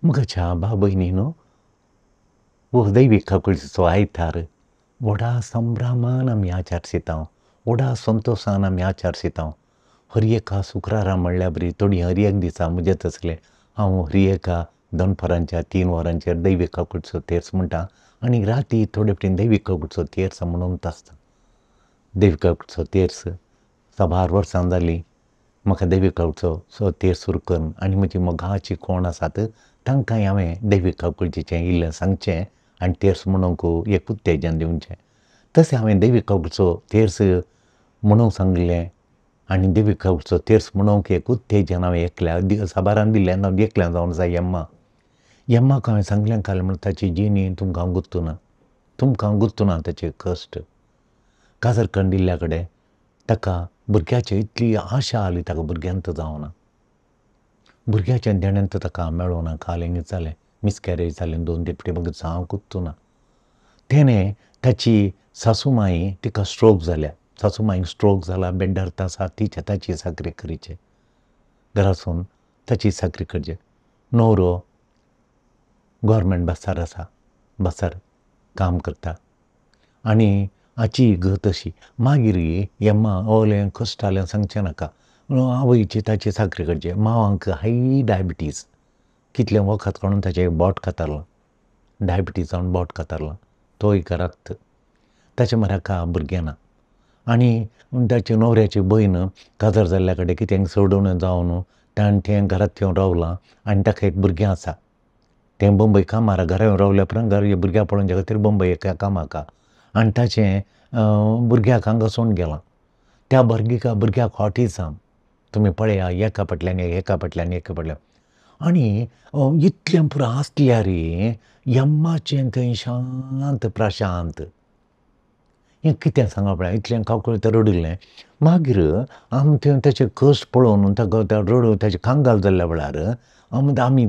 म्हज्या भाव भयणीनो, हो दैवीक काकुळटीचो आयतार व्हडा संभ्रमान आमी आचरसिता, व्हडा संतोशान आमी आचरसिता। हर एका शुक्रारा म्हणल्यार बरी थोडीं हर एक दिसा म्हजे तसले हांव हर एका दनपारांच्या 3 वरांचेर दैवीक काकुळटीचो तेर्स म्हणटा आनी राती थोडे फावटी दैवीक काकुळटीचो तेर्स म्हणून आसता। दैवीक काकुळटीचो तेर्स साबार वर्सां जालीं म्हाका दैवीक काकुळटीचो तेर्स सुरू करून आनी म्हजी मोगाची कोण आसात तांकांय हांवें दैवीक काकुळटीचें इल्लें सांगचें आनी तेर्स म्हणूंक एक उत्तेजन दिवचें। तशें हांवें दैवीक काकुळटीचो तेर्स म्हणूंक सांगिल्लें आनी दैवीक काकुळटीचो तेर्स म्हणूंक एक उत्तेजन हांवें एकल्या साबारान दिल्लें, एकल्यान जावन आसा यम्मा। यम्माक हांवें सांगलें काल म्हण ताची जिणी तुमकां गुत्तुना, तुमकां गुत्तुना ताचे कश्ट। काजर करून दिल्ल्या कडेन ताका भुरग्याची इतली आशा आसली, ताका भुरग्यांत जावना, भुरग्याचें देणें तर ताका मेळोना। काल हें जालें, मिसकॅरेज जालें 2-3 फावटी, मागीर जावंक ना। तेणें ताची सासूमाई तिका स्ट्रोक जाल्या, सासूमाईक स्ट्रोक जाला, बेड्डार आसा, तिच्या ताची साकरी करीचे घरासून ताची साकरी करचे। न्हवरो गव्हर्मेंट बसार आसा, बसार काम करता आनी हाची गत अशी। मागीर यम्मा ओलें कश्ट जालें सांगचें नाका, आवयची ताची साकरी करची। मावांक हाय डायबिटीज, कितलें वखद काडून ताचें बोट कातरलां, डायबिटीज जावन बोट कातरलां, तोय घरांत ताचे म्हऱ्याक भुरगें ना। आनी ताचे न्हवऱ्याची भयण काजार जाल्ल्या कडेन कितें सोडून जावन ताणें तें घरांत येवन रावलां आनी ताका एक भुरगें आसा। तें बंबय कामार घरा येवन रावल्या उपरांत घर भुरग्याक पळोवच्या खातीर बंबय एका कामाक आनी ताचें भुरग्याक हांगा सोडून गेलां। त्या भुरग्याक ऑटिजम, तुमी पळया एका फाटल्यान एक, एका फाटल्यान एका फाटल्यान। आनी इतलें पुरो आसल्यार यम्माचें थंय शांत प्रशांत, हें कितें सांगप म्हळ्यार इतलें काकुळट रडिल्लें। मागीर आमी थंय ताचे कश्ट पळोवन ताका रडून ताचे कांगाल जाल्ल्या वेळार आमी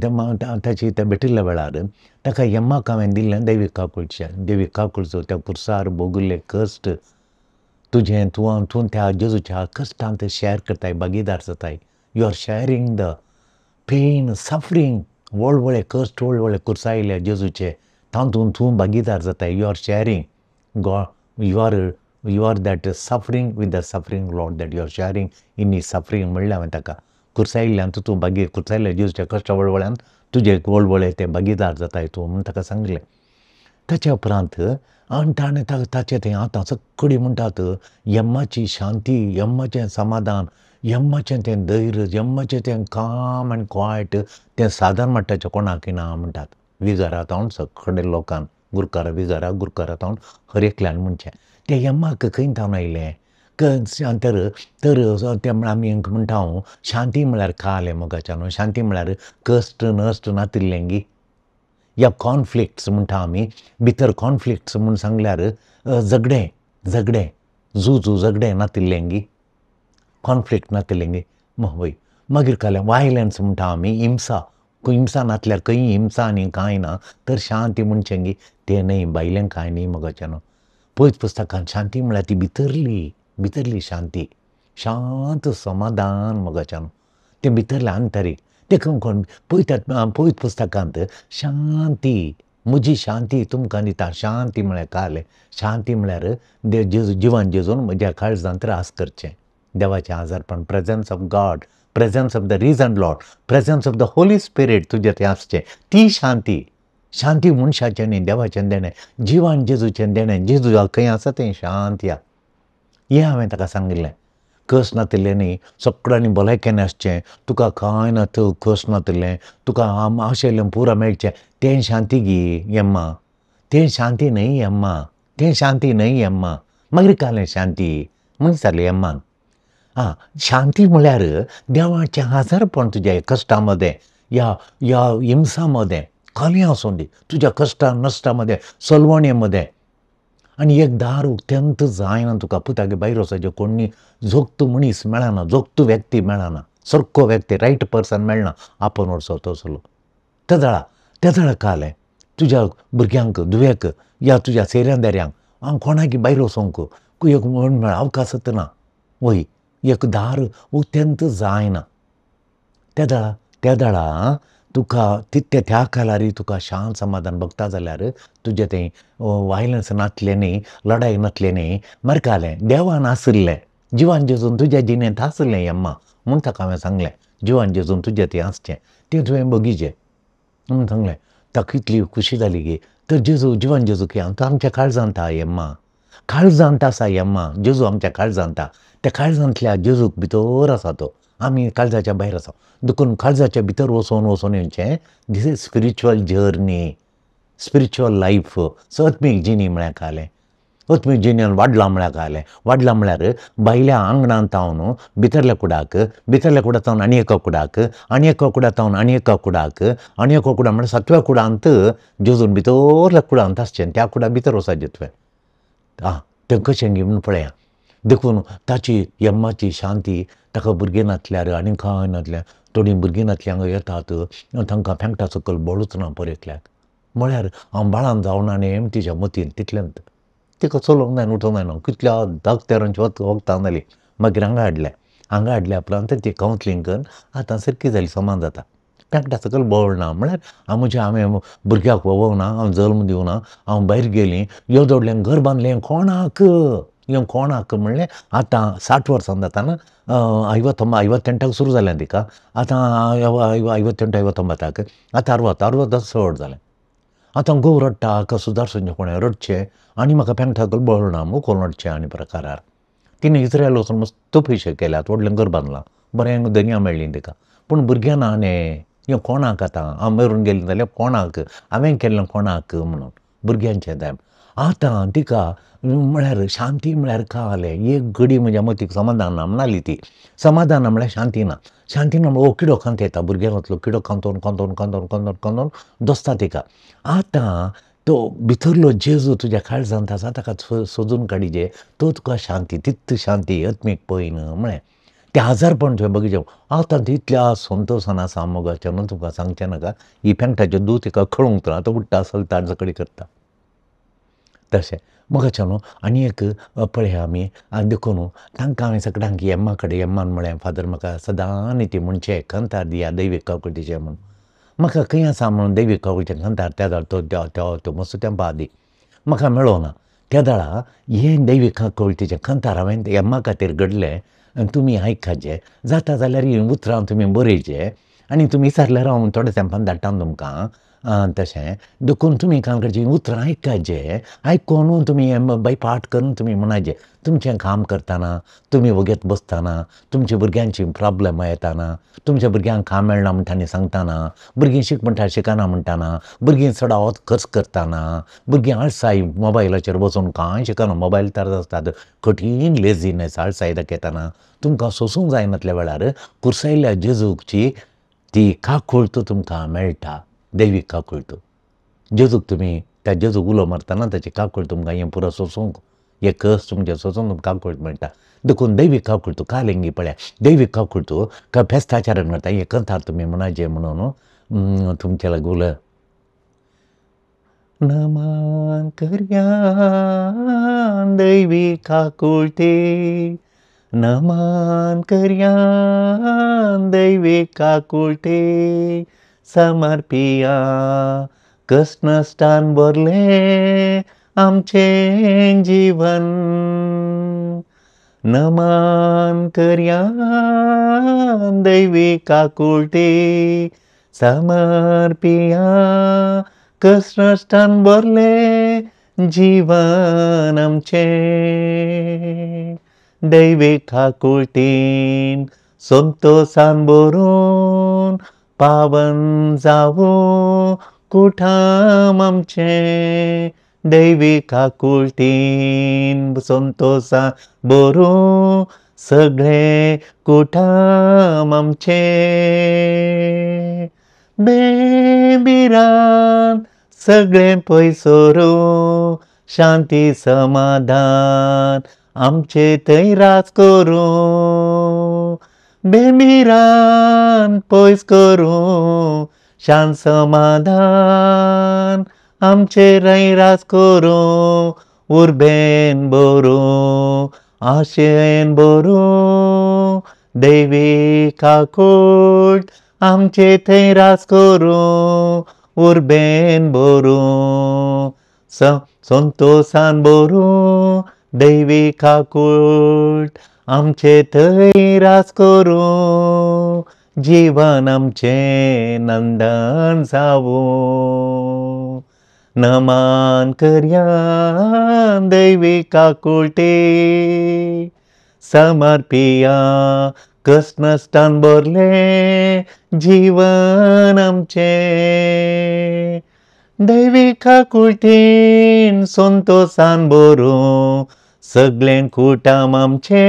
ताची ते भेटिल्ल्या वेळार ताका यम्माक हांवें दिल्लें दैवीक काकुळटीचें, दैवीक काकुळटीचो त्या खुर्सार भोगिल्ले कश्ट तुजें तूं तूं त्या जेजूच्या कश्टांत शेअर करताय, भागीदार जाताय। You are sharing the pain, suffering, व्हड व्हडले कश्ट, व्हड व्हडले खुर्सायले जेजूचे तातूंत तूं भागीदार जाताय। You are sharing God, you are that suffering with the suffering Lord, that you are sharing in his suffering म्हणलें हांवें ताका। खुर्सायिल्ल्यान तूं भागी, खुर्सायिल्ल्या जेजूच्या कश्टा वळवळ्यान तुजे वळवळे ते भागीदार जाताय तूं म्हूण ताका सांगलें। ताच्या उपरांत आनी ताणें ताचें थंय आतां सगळीं म्हणटात यम्माची शांती, यम्माचें समाधान, यम्माचें तें धैर्य, यम्माचें तें काम आनी क्वायट तें सादारण मट्टाचें कोणाकय ना म्हणटात। विगारा तावन सगळे लोकान गुरकारा विगारा गुरकारा तावन हर एकल्यान म्हणचें तें यम्माक खंय तावन आयलें तर तर तें आमी म्हणटा शांती म्हळ्यार कालें मोगाच्यान, शांती म्हळ्यार कश्ट नश्ट नातिल्लें गी, या कॉन्फ्लिक्ट्स म्हणटा आमी, भितर कॉन्फ्लिक्ट्स म्हूण सांगल्यार झगडें, झगडें झुजू झगडें नातिल्लें गी, कॉन्फ्लिक्ट नातिल्लें गी वय। मागीर कालें वायलन्स म्हणटा आमी, हिंसा, हिंसा नातल्यार खंय हिंसा आनी कांय ना तर शांती म्हणचें गी, तें न्हय भायलें कांय न्हय मोगाच्यान। पयत पुस्तकान शांती म्हळ्यार ती भितरली, भितरली शांती, शांत समाधान मोगाच्यान, तें भितरलें आंतरीक। तें कोण पळयतात पयत पुस्तकांत शांती, म्हजी शांती तुमकां दिता। शांती म्हळ्यार कालें, शांती म्हळ्यार जेजू जिवान जेजून म्हज्या काळजांत रास करचें, देवाचें आजारपण, presence of God, presence of the risen Lord, presence of the Holy Spirit तुजें थंय आसचें, ती शांती। शांती मनशाचें न्ही, देवाचें देणें, जिवान जेजूचें देणें, जेजू खंय आसा थंय शांती आसा। हें हांवें ताका सांगिल्लें। कश्ट नातिल्लें न्ही, सगळ्यांनी भलायकेन आसचें, तुका कांय ना कश्ट नातिल्लें, तुका आशिल्लें पुरो मेळचें, तें शांती गी यम्मा, तें शांती न्हय यम्मा, तें शांती न्हय यम्मा। मागीर कालें शांती म्हूण विचारलें यम्मान। आं, शांती म्हळ्यार देवाचें आजारपण तुज्या कश्टां मदें, ह्या ह्या हिंसा मदें, खाली आसूं दी तुज्या कश्टां नश्टां मदें, सलवणे मदें। आनी एक दार उक्त्यांत जायना तुका, पुतागे भायर वचपाचें कोणी जोगतो मनीस मेळना, जोगतो व्यक्ती मेळना, सारको व्यक्ती रायट पर्सन मेळना, आपूण वचो तसलो। तेदळा तेदळा कालें तुज्या भुरग्यांक, धुवेक या तुज्या सेऱ्यां देऱ्यांक हांव कोणाक भायर वचोंक एक म्हण अवकाशच ना, वय एक दार उक्त्यांत जायना। तेदळा तेदळा तुका तितल्या त्या काळार तुका शांत समाधान बघता जाल्यार तुजें तें वायलन्स नासलें न्ही, लडाई नासली न्ही, मरकालें देवान आशिल्लें जिवान जेजून तुज्या जिणेंत आशिल्लें यम्मा म्हूण ताका हांवें सांगलें जिवान जेजून तुजें तें आसचें तें तुवें बगीचें म्हूण सांगलें. ताका इतली खुशी जाली की तर जेजू जिवान जेजू की तो आमच्या काळजांत आहा यम्मा, काळजांत आसा यम्मा, जेजू आमच्या काळजांत आहा. त्या काळजांतल्या जेजूक भितर आसा तो, आमी काळजाच्या भायर आसा. देखून काळजाच्या भितर वचोन वचोन येवचें. This is spiritual journey, spiritual life. So आत्मीक जिणी म्हळ्यार कालें, आत्मीक जिणेन वाडलां म्हळ्यार कालें. वाडलां म्हळ्यार भायल्या आंगणांत तावन भितरल्या कुडाक, भितरल्या कुडा तावन आनी एका कुडाक, आनी एका कुडा तावन आनी एका कुडाक, आनी एका कुडा म्हळ्यार सातव्या कुडांत जेजून भितरल्या कुडांत आसचें, त्या कुडा भितर वचपाचें तुवें. आं तें कशें गी म्हूण पळया. देखून ताची यम्माची शांती ताका भुरगीं नासल्यार आनी कांय नासल्यार थोडीं भुरगीं नासलीं हांगा येतात तांकां पेंगटा सकयल बळूच ना परेकल्याक. म्हळ्यार हांव बाळान जावना न्ही तिच्या मतीन तितलेंच तिका चलोवंक जायना उठोवंक जायना. कितल्या डॉक्टरांची वखदां जालीं. मागीर हांगा हाडलें, हांगा हाडल्या उपरांत ती कावन्सिलींग करून आतां सारकी जाली, समान जाता. पेंगटा सकयल बळ ना म्हळ्यार हांव म्हज्या हांवें भुरग्याक वोवना, हांव जल्म दिवना, हांव भायर गेलीं, येदोडलें घर बांदलें कोणाक हें कोणाक म्हणलें. आतां 60 वर्सां जाताना 58 सुरू जालें तिका, आतां 58 59 आतां 60 चड जालें. आतां घोव रडटा, हाका सुदारचें कोणें रडचें आनी म्हाका पेंगटा सकयल बळ ना म्हूण कोण रडचें आनी प्रकारार. तिणें इस्रायल वचून मस्त पयशे केल्यात, व्हडलें घर बांदलां, बरें धनयां मेळ्ळीं तिका. पूण भुरग्यां ना न्ही, हें कोणाक आतां हांव मरून गेलीं जाल्यार कोणाक, हांवें केल्लें कोणाक म्हणून भुरग्यांचें तें. आतां तिका म्हळ्यार शांती म्हळ्यार कालें एक घडी म्हज्या मतीक समाधान ना म्हणाली ती. समाधान ना म्हळ्यार शांती ना, शांती ना म्हळ्यार किडो खांत येता भुरग्यांतलो, किडो खांतोन खांतोन खांतोन खांतोन खांतोन दोसता तिका. आतां तो भितरलो जेजू तुज्या काळजांत आसा ताका सोदून काडिजे, तो तुका शांती तित शांती आत्मीक पयन म्हळें. तें आजारपण तुवें बगीचें. आतां तितल्या संतोशान आसा मोगाचें न्हू तुमकां सांगचें नाका. ही पेंगटाचें दूद तिका खळूंक ना, आतां उठ्ठा चलता आनी सगळीं करता तशें मोगाचें न्हू. आनी एक पळया आमी आनी देखून तांकां हांवें सगळ्यांक यम्मा कडेन यम्मान म्हळें फादर म्हाका सदां ती म्हणचें कंतार दिया दैवीक काकुळटीचें म्हूण. म्हाका खंय आसा म्हणून दैवीक काकुळटीचें कंतार त्या वेळार तो तो मस्त तेंपा आदी म्हाका मेळोना. त्या वेळार हें दैवीक काकुळटीचें कंतार हांवें यम्मा खातीर घडलें आनी तुमी आयकाचें जाता जाल्यार हीं उतरां तुमी बरयचें आनी तुमी विचारल्यार हांव थोड्या तेंपान धाडटा तुमकां तशें. देखून तुमी काम करचें, उतरां आयकाचें, आयकोन तुमी बाय पाठ करून तुमी म्हणाचें. तुमचें काम करतना, तुमी वगेत बसतना, तुमच्या भुरग्यांची प्रॉब्लेमां येताना, तुमच्या भुरग्यांक काम मेळना म्हण तांणी सांगतना, भुरगीं शीक म्हणटा शिकना म्हणटाना, भुरगीं चडावत खर्च करतना, भुरगीं आळसाय मोबायलाचेर बसून कांय शिकना, मोबायल तर आसतात कठीण लेजीनेस आळसाय दाखयतना तुमकां सोसूंक जायनातल्या वेळार कुर्सायल्ल्या जेजूची ती काकुळट तुमकां मेळटा, दैवीक काकुळट. जेजूक तुमी त्या जेजूक उलो मारतना ताची काकुळट तुमकां हें पुरो सोसूंक, हे कस तुमचें सोसूंक तुमकां काकुळट मेळटा. देखून दैवीक काकुळट कालेंगी पळया, दैवीक काकुळट का फेस्ताचरण करता हें कंतार तुमी म्हणाचें म्हणून तुमचें लागीं उलय. नमन करया दैवी काकुळटी, नमन करया दैवी काकुळटी, समर्पिया कृष्णस्थान भरलें आमचें जीवन. नमन करया दैवी काकुळटी, समर्पिया कृष्णस्थान भरलें जीवन आमचें. दैवी काकुळटीन संतोशान भरून पावन जावूं कुठाम आमचें. दैवी काकुळटीन संतोशान भरून सगळें कुठाम आमचें. बेबिरान सगळें पयसोरूं शांती समाधान आमचे थंय राज करूं. बेमिरान पयस करूं शांत समाधान आमचे राज करूं. उर्बेन भरूं आशेन भरूं दैवी काकुळट आमचे थंय रास करूं उर्बेन भरूं संतोसान भरूं दैवी काकूट आमचे थंय रास करूं जीवन आमचें नंदन जावूं नमन करया दैवी काकुळटी समर्पिया कसनस्तान भरलें जीवन आमचें दैवी काकुळटीन संतोसान भरूं सगळें कुटाम आमचें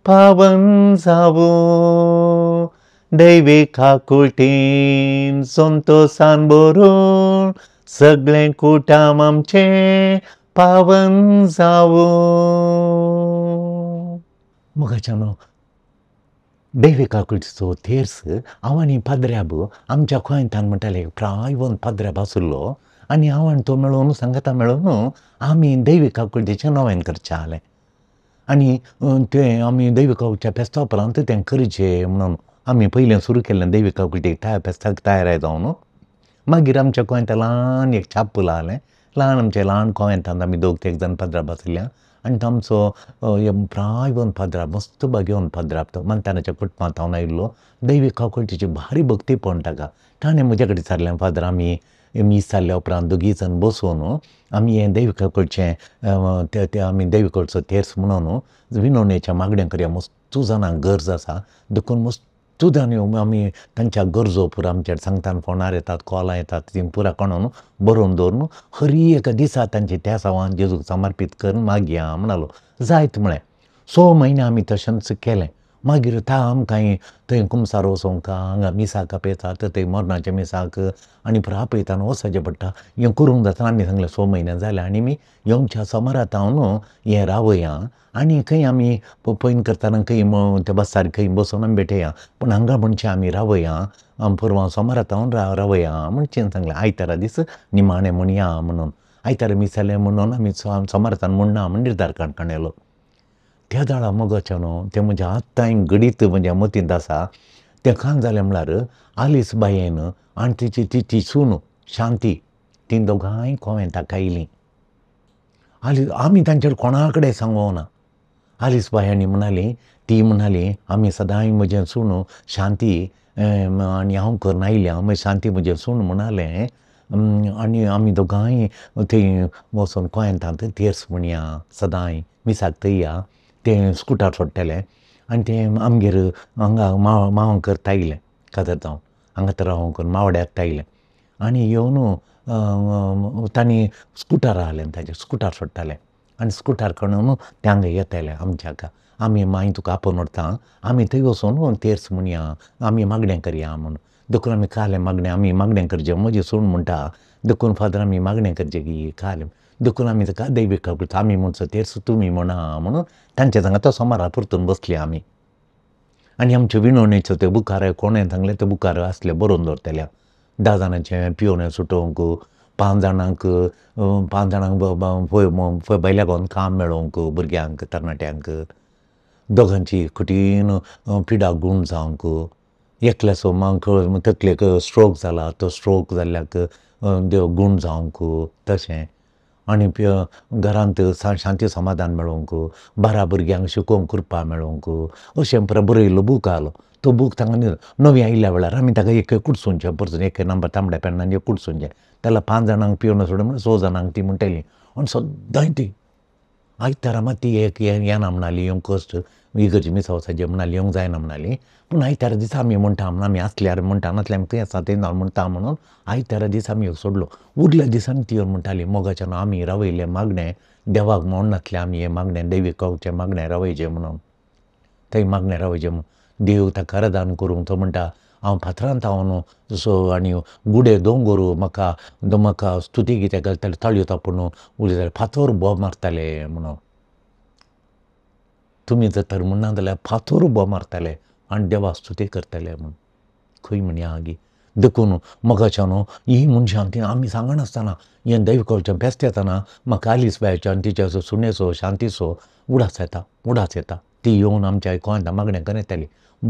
पावन जावूं दैवी काकुळटीन संतोसान भरून सगळें कुटाम आमचें पावन जावूं. मोगाच्यानो दैवी काकुळटीचो तेर्स हांव आनी पाद्र्याब आमच्या गोंयांत म्हणटाले प्रायवन पाद्र्याब आशिल्लो आनी हांव आनी तो मेळोवन सांगाता मेळोवन आमी दैवी काकुळटीचें नोवेन करचें आसलें आनी तें आमी दैवी काकुळटीच्या फेस्ता उपरांत तें करचें म्हणून आमी पयलें सुरू केल्लें दैवी काकुळटीक फेस्ताक तयार जावन. मागीर आमच्या गोंयांत ल्हान एक चॅपल आसलें ल्हान आमचें ल्हान गोंयांत आमी दोग तेग जाण पाद्राब आशिल्ल्या आनी तो आमचो प्रायवन पाद्राब मस्त भाग्यवन पाद्राब तो मानतानाच्या कुटुंबांत हांव आयिल्लो दैवी काकुळटीची भारी भक्तीपण ताका. ताणें म्हजे कडेन विचारलें फादर आमी मीस जाल्ल्या उपरांत दोगी जाण बसून आमी हें दैवी काकुळचें तें आमी दैवी काकुळचो तेर्स म्हणून विनवणेच्या मागण्यो करया मस्त जाणांक गरज आसा देखून मस्त जाण आमी तांच्या गरजो पुरा आमच्या सांगतान फोनार येतात कॉलां येतात तीं पुरा कोणून बरोवन दवरून हरी एका दिसा तांची त्या सावान जेजूक समर्पीत करून मागया म्हणालो. जायत म्हळें 6 म्हयने आमी तशेंच केलें. मागीर ता आमकां थंय कुमसार वचोंक हांगा मिसाक आपयतात थंय मरणाच्या मिसाक आनी पुरा आपयता वचचें पडटा हें करूंक जाता. आमी सांगलें 6 म्हयने जाले आनी आमी येवच्या सोमारात हांव हें रावया आनी खंय आमी पयन करतना खंय त्या बसार खंय बसून आमी भेटया पूण हांगा म्हणचें आमी रावया परवां सोमारात हांव रावया म्हणचें सांगलें. आयतारा दीस निमाणें म्हणया म्हणून आयतारा मीस जालें म्हणून आमी सोमारातान म्हणना म्हण निर्धार काडून त्या दाळा मोगाचें न्हू तें म्हज्या आतांय घडीत म्हज्या मतींत आसा. तें कांय जालें म्हळ्यार आलीस बायेन आनी तिची तिची सून शांती तीं दोगांय कोवेंताक आयलीं. आली आमी तांचेर कोणा कडेन सांगोना. आलीस बाय आनी म्हणाली ती म्हणाली आमी सदांय म्हजें सून शांती आनी हांव करून आयल्या मागीर शांती म्हजें सून म्हणालें आनी आमी दोगांय थंय वचोन कोवेंतांत तेर्स म्हणया सदांय मिसाक थंय या तें स्कुटर सोडटलें आनी तें आमगेर हांगा मांव करता आयलें काजर जावन हांगा तर हांव करून मावड्याक आयलें आनी येवन तांणी स्कुटर आहलें ताजें स्कुटर सोडटालें आनी स्कुटर काडून ते हांगा येताले आमच्या हाका आमी मागीर तुका आपोवन व्हरता आमी थंय वचोन तेर्स म्हणया आमी मागणें करया म्हणून. देखून आमी कालें मागणें आमी मागणें करचें म्हजी सून म्हणटा देखून फादर आमी मागणें करचें की कालें देखून आमी ताका दैवी काकुळट आमी म्हणचो तेर्स तुमी म्हणा म्हणून तांच्या सांगा तो सोमारा परतून बसली आमी. आनी आमच्यो विनवणेच्यो त्यो बुकार कोणें सांगलें त्यो बुकार आसले बरोवन दवरतल्या 10 जाणांचें पियोन सुटोवंक 5 जाणांक 5 जाणांक भायल्या गांवांत काम मेळोवंक भुरग्यांक तरणाट्यांक दोगांची कठीण पिडा गूण जावंक एकल्याचो मांक तकलेक स्ट्रोक जाला तो स्ट्रोक जाल्ल्याक देव गूण जावंक तशें आनी घरांत शांती समाधान मेळोवंक 12 भुरग्यांक शिकोवंक कृपा मेळोवंक अशें पुरो बरयल्लो बूक आहलो. तो बूक तांकां नवी आयिल्ल्या वेळार आमी ताका एक कुडसूनचें परतून एक नंबर तांबड्या पेनान एक कुडसूनचें त्याला 5 जाणांक पिवन सोडून म्हणून 6 जाणांक ती म्हणटली आनी सद्दांय ती आयतारा मात ती एक येना म्हणाली येवंक कश्ट इगर्जी मिसा वचपाचें म्हणाली येवंक जायना म्हणाली पूण आयतारा दिसा आमी म्हणटा म्हणून आमी आसल्यार म्हणटा नासल्यार आमी खंय आसा थंय म्हणटा म्हणून आयतारा दिसा आमी सोडलो. उरल्या दिसांनी ती येवन म्हणटाली मोगाच्यान आमी रावयलें मागणें देवाक म्हण नासलें आमी हें मागणें दैवी कावचें मागणें रावयचें म्हणून थंय मागणें रावयचें म्हणून देव ताका आराधन करूंक तो म्हणटा हांव फातरांत हांव न्हू जसो आनी गुडे दोंगर म्हाका म्हाका स्तुती कितें घालताले ताळयो तापून उलयताले फातर बोब मारताले म्हणून तुमी जर तर म्हणना जाल्यार फातर बोब मारताले आनी देवा स्तुती करताले म्हूण खंय म्हणया गी. देखून मोगाच्या न्हू ही मनशां ती आमी सांगनासतना हें दैव कवचें बेस्ट येतना म्हाका आलीस बायचो आनी तिच्या सुनेचो शांतीचो उडास येता उडास येता. ती येवन आमच्या गोंयांत मागणें करून येताली.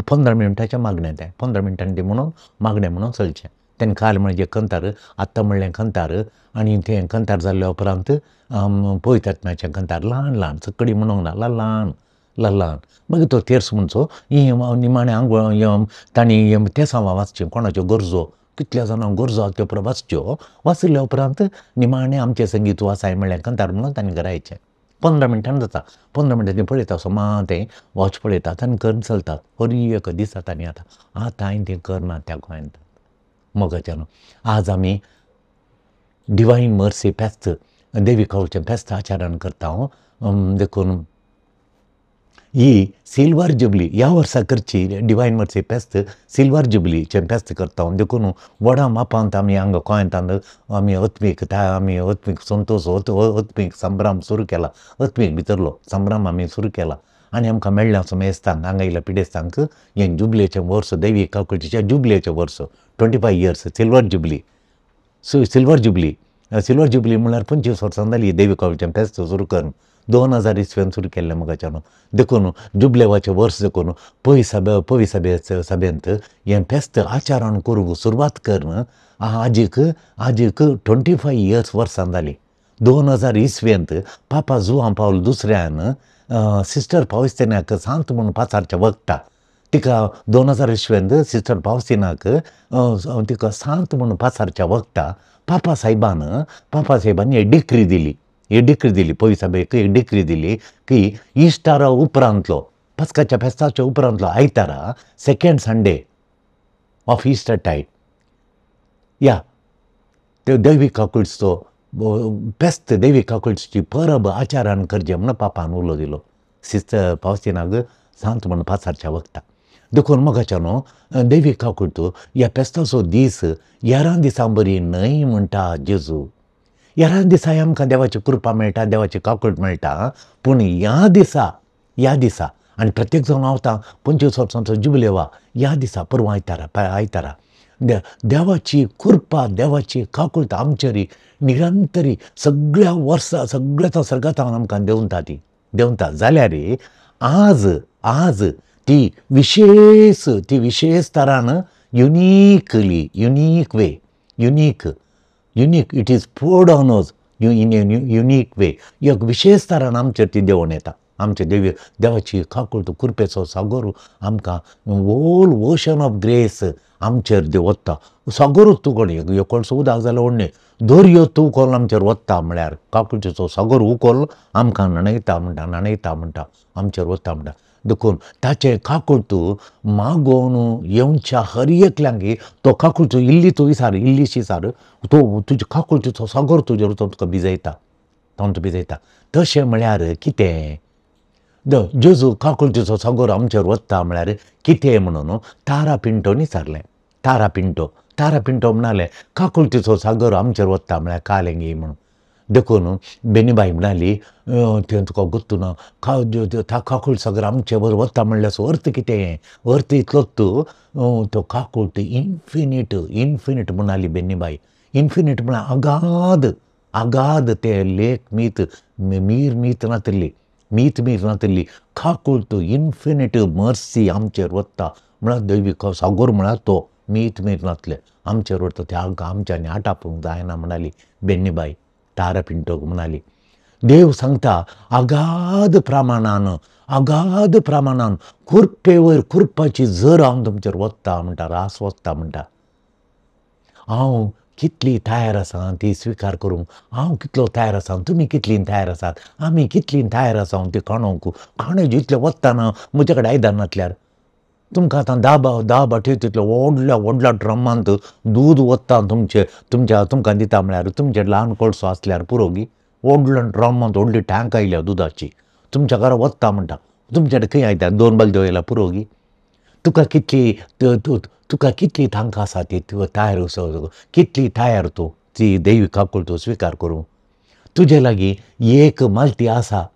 15 मिनटाचें मागणें तें, 15 मिनटांनी ती म्हणून मागणें म्हणून चलचें. तेन्ना काल म्हणजे कंतार, आत्तां म्हणलें कंतार, आनी तें कंतार जाल्ल्या उपरांत पवित्र आत्म्याचें कंतार ल्हान ल्हान सकडी म्हणूंक ना, ल्हान ल्हान ल्हान. मागीर तो तेर्स म्हणचो निमाणें आंगवण तांणी तेसांवां वाचचीं, कोणाच्यो गरजो, कितल्या जाणांक गरजो आसा त्यो पुरो वाचच्यो. वाचिल्ल्या उपरांत निमाणें आमचें संगीत वाचाय म्हणलें कंतार म्हणून तांणी घरा येचें. 15 मिनटान जाता. 15 मिनटां तें पळयता समा तें वॉच पळयतात आनी करून चलतात. हर एक दिसा तांणी आतां आतां तें करना त्या गोंयांत. मोगाच्यान आज आमी डिवायन मर्सी फेस्त, देवी कावळचें फेस्त आचरण करता. देखून ही सिल्वर जुबली ह्या वर्सा करची डिवायन मर्सी फेस्त, सिल्वर जुबलीचें फेस्त करता. देखून व्हडा मापांत आमी हांगा गोंयांत आमी आत्मीक आमी आत्मीक संतोश, आत्मीक संभ्रम सुरू केला, आत्मीक भितरलो संभ्रम आमी सुरू केला. आनी आमकां मेळ्ळें समेस्तांक हांगा येयल्या पिडेस्तांक हें जुबलेचें वर्स, देवी काकुळटीच्या जुबलेचें वर्स, 25 years silver jubilee. Silver jubilee, silver jubilee म्हणल्यार 25 वर्सां जाली देवी काकुळटीचें फेस्त सुरू करून, 2000 इसवेन सुरू केल्लें मोगाच्यान. देखून जुबलेवाचें वर्स देखून पय सभे पवी सभे सभेंत हें फेस्त आचरण करूंक सुरवात करून आजीक आजीक 25 इयर्स वर्सां जालीं. 2000 इसवेंत पापा जुआं पावल दुसऱ्यान सिस्टर पावस्तिनाक सांत म्हूण पाचारच्या वखता तिका 2000 इसवेंत सिस्टर पावस्तिनाक तिका सांत म्हूण पाचारच्या वखता पापा साहेबान एक डिक्री दिली, एक डिक्री दिली पवी सभेक एक डिक्री दिली की इस्टारा उपरांतलो पस्काच्या फेस्ताच्या उपरांतलो आयतारा second Sunday of Easter tide या त्यो देवी काकुळचो फेस्त, देवी काकुळची परब आचारान करचें म्हूण पापान उलो दिलो सिस्टर पावस्तिनाक सांत म्हूण पाचारच्या वखता. देखून मोगाच्या न्हू देवी काकुळटो ह्या फेस्ताचो दीस 11 दिसां बरी न्हय म्हणटा जेजू. 11 दिसा आमकां देवाची कृपा मेळटा, देवाची काकूट मेळटा, पूण ह्या दिसा, ह्या दिसा आनी प्रत्येक जावन हांव 25 वर्सांचो जुबलेवा ह्या दिसा परवां आयतारा आयतारा देवाची कृपा, देवाची काकूट आमचेर निरंतरी सगळ्या वर्सा सगळ्या सर्गांत आमकां देंवता, ती देंवता. जाल्यार आज आज ती विशेष, ती विशेष तरान uniquely, unique way, unique unique it is poured on us in a unique way. एक विशेष तरान आमचेर ती देंवून येता. आमचे देवी देवाची काकूट कृपेचो सागर आमकां होल ओशन ऑफ ग्रेस आमचेर वता. सागरूच तूं कोण एक उदक जाल्यार व्हडलें दर्यो तूं कोल आमचेर वता म्हळ्यार काकुळटीचो सागर उकोल आमकां न्हाणयता म्हणटा, न्हाणयता म्हणटा, आमचेर वता म्हणटा. देखून ताचें काकूट मागोवन येवच्या हर एकल्यांक तो काकुळचो इल्ली तूं विसार, इल्लीशी सार तो तुजे काकुळटीचो सागर तुजेर तो तुका भिजयता, तो तुका भिजयता. तशें म्हळ्यार कितें जेजू काकुळटीचो सागर आमचेर वता म्हळ्यार कितें म्हणून तारा पिंटोन विचारलें. तारा पिंटो, तारा पिंटो म्हणालें काकुळटीचो सागर आमचेर वता म्हळ्यार कालेंगी म्हणून. देखून बेनीबाई म्हणाली तें तुका गोत्तू ना, काकूळ सागर आमचे वर वता म्हणल्यार अर्थ कितें, अर्थ इतलोच तूं तो काकूळ इन्फिनीट, इन्फिनीट म्हणाली बेनीबाई. इन्फिनीट म्हळ्यार अगाध, अगाध ते लेख मीत मीर मीत नातली, मीत मीर नातली काकूळ तो इन्फिनीट मर्सी आमचेर वता म्हळ्यार दैवी सागर म्हळ्यार तो मीत मीर नातले आमचेर वता ते आमच्यांनी आटापूंक जायना म्हणाली बेनीबाई तारा पिंटोक म्हणाली. देव सांगता अगाध प्रमाणान, अगाध प्रमाणान कृपेवयर कृपाची झर हांव तुमचेर वता म्हणटा, रास वता म्हणटा. हांव कितली तयार आसा ती स्विकार करूंक, हांव कितलो तयार आसा, तुमी कितली तयार आसात, आमी कितली तयार आसा ती खाणोवंक. खाणें जितलें वता ना म्हजे कडेन आयदन नासल्यार तुमकां आतां 10 बाटयो तितल्या व्हडल्या व्हडल्या ड्रमांत दूद वता तुमचे तुमच्या तुमकां दिता म्हळ्यार तुमचे ल्हान कोळसो आसल्यार पुरो गी व्हडल्या ड्रमांत व्हडली टँक आयल्या दुदाची तुमच्या घरा वता म्हणटा. तुमच्या खंय आयता 2 बालद्यो आयल्या पुरो गी. तुका कितली तुका कितली तांकां आसा ती तयार कितली तयार तूं ती दैवी काकूळ तूं स्विकार करूं. तुजे लागीं एक मालती आसा,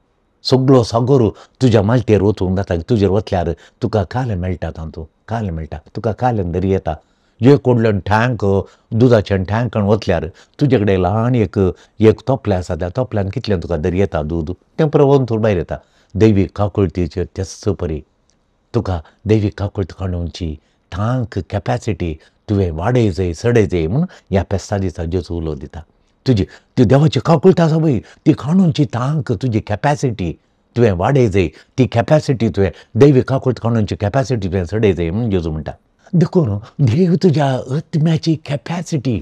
सगळो सागर तुज्या मालतेर वचूंक जाता. तुजेर वतल्यार तुका कालें मेळटा, तातूंत कालें मेळटा, तुका कालें दरी येता. एक व्हडलें टँक दुदाचें टँकान वतल्यार तुजे कडेन ल्हान एक एक तोपलें आसा, त्या तोपल्यान कितलें तुका दरी येता दूद तें प्रवण भायर येता. दैवी काकुळतीचेर तेच परी तुका दैवी काकुळत काडूची तांक कॅपॅसिटी तुवें वाडय जाय चडय जाय म्हूण ह्या फेस्ता दिसा जेजू उलो दिता. तुजी ती देवाची काकुळत आसा पळय ती काडूची तांक तुजी कॅपॅसिटी तुवें वाडय जाय, ती कॅपॅसिटी तुवें दैवी काकुळत काडूची कॅपॅसिटी तुवें चडय जाय म्हूण जेजू म्हणटा. देखून देव तुज्या आत्म्याची कॅपॅसिटी,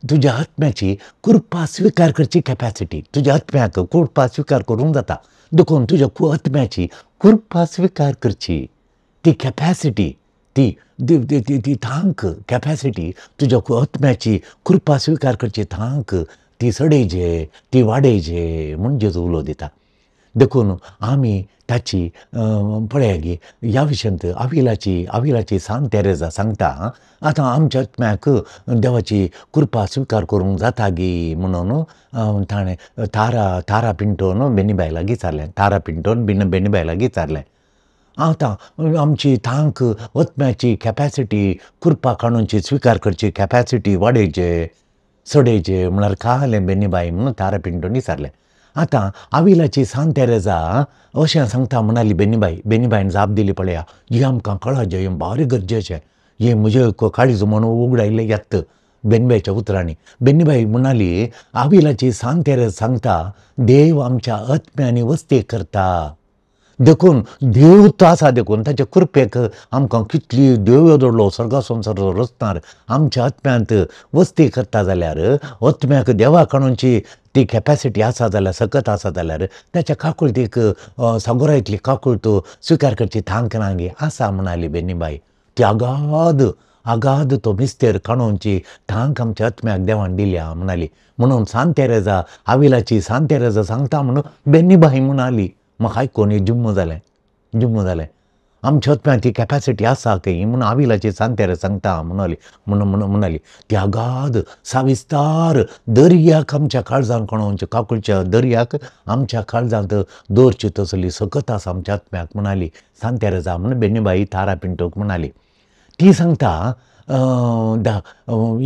तुज्या आत्म्याची कृपा स्विकार करची कॅपॅसिटी, तुज्या आत्म्याक कृपा स्विकार करूंक जाता. देखून तुज्या आत्म्याची कृपा स्विकार करची ती कॅपॅसिटी, ती ती तांक कॅपॅसिटी, तुज्या आत्म्याची कृपा स्विकार करची तांक ती चडयजे, ती वाडयजे म्हूण जेजू उलो दिता. देखून आमी ताची पळया गी ह्या विशयांत आविलाची आविलाची सांत तेरेजा सांगता, आतां आमच्या आत्म्याक देवाची कृपा स्विकार करूंक जाता गी म्हणून ताणें तारा तारा पिंटोन बेनीबाय लागीं विचारलें, तारा पिंटोन बेनीबाय लागीं विचारलें. आतां आमची तांक आत्म्याची कॅपॅसिटी कृपा काडूची स्विकार करची कॅपॅसिटी वाडयचे चडयचे म्हळ्यार कालें बेनीबाय म्हणून तारा पिंटोन विचारलें. आतां आविलाची सांत तेरेजा अशें सांगता म्हणाली बेनीबाय. बेनीबायन जाप दिली पळया, जी आमकां कळाचें हें भारी गरजेचें, हें म्हजें काळीज म्हणून उगडायल्लें येत बेनीबायच्या उतरांनी. बेनीबाय म्हणाली आविलाची सांत तेरेजा सांगता देव आमच्या आत्म्यांनी वस्ती करता, देखून देव तो आसा, देखून ताच्या कृपेक आमकां कितली देव जोडलो स्वर्गा संवसार रचणार आमच्या आत्म्यांत वस्ती करता जाल्यार आत्म्याक देवा काडूची ती कॅपॅसिटी आसा जाल्यार, सकत आसा जाल्यार ताच्या काकुळतीक सागोरांतली काकुळत स्विकार करची तांक ना गी आसा म्हणाली बेनीबाय. ती अगाध अगाध तो मिस्तेर काडूची तांक आमच्या आत्म्याक देवान दिल्या म्हणाली. म्हणून सांत तेरेजा आविलाची सांत तेरेजा सांगता म्हणून बेनीबाय म्हणाली. म्हाका आयकून जुम्म जालें, जुम्म जालें. आमच्या आत्म्यांत ती कॅपॅसिटी आसा खंय म्हणून आविलाची सांत तेरेजा सांगता म्हणाली म्हणून म्हणाली. ती अगाध साविस्तार दर्याक आमच्या काळजांत कोणाच्या काकुळच्या दर्याक आमच्या काळजांत दवरची तसली सकत आसा आमच्या आत्म्याक म्हणाली सांत तेरेजा म्हणून बेनीबाई तारा पिंटोक म्हणाली. ती सांगता the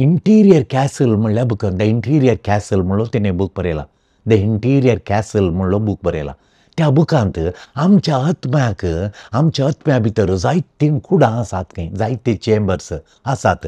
interior castle म्हणल्या बुकान, the interior castle म्हणलो तिणें बूक बरयला, the interior castle म्हणलो बूक बरयला. त्या बुकांत आमच्या आत्म्याक आमच्या आत्म्या भितर जायतीं कुडां आसात खंय, जायते चेंबर्स आसात.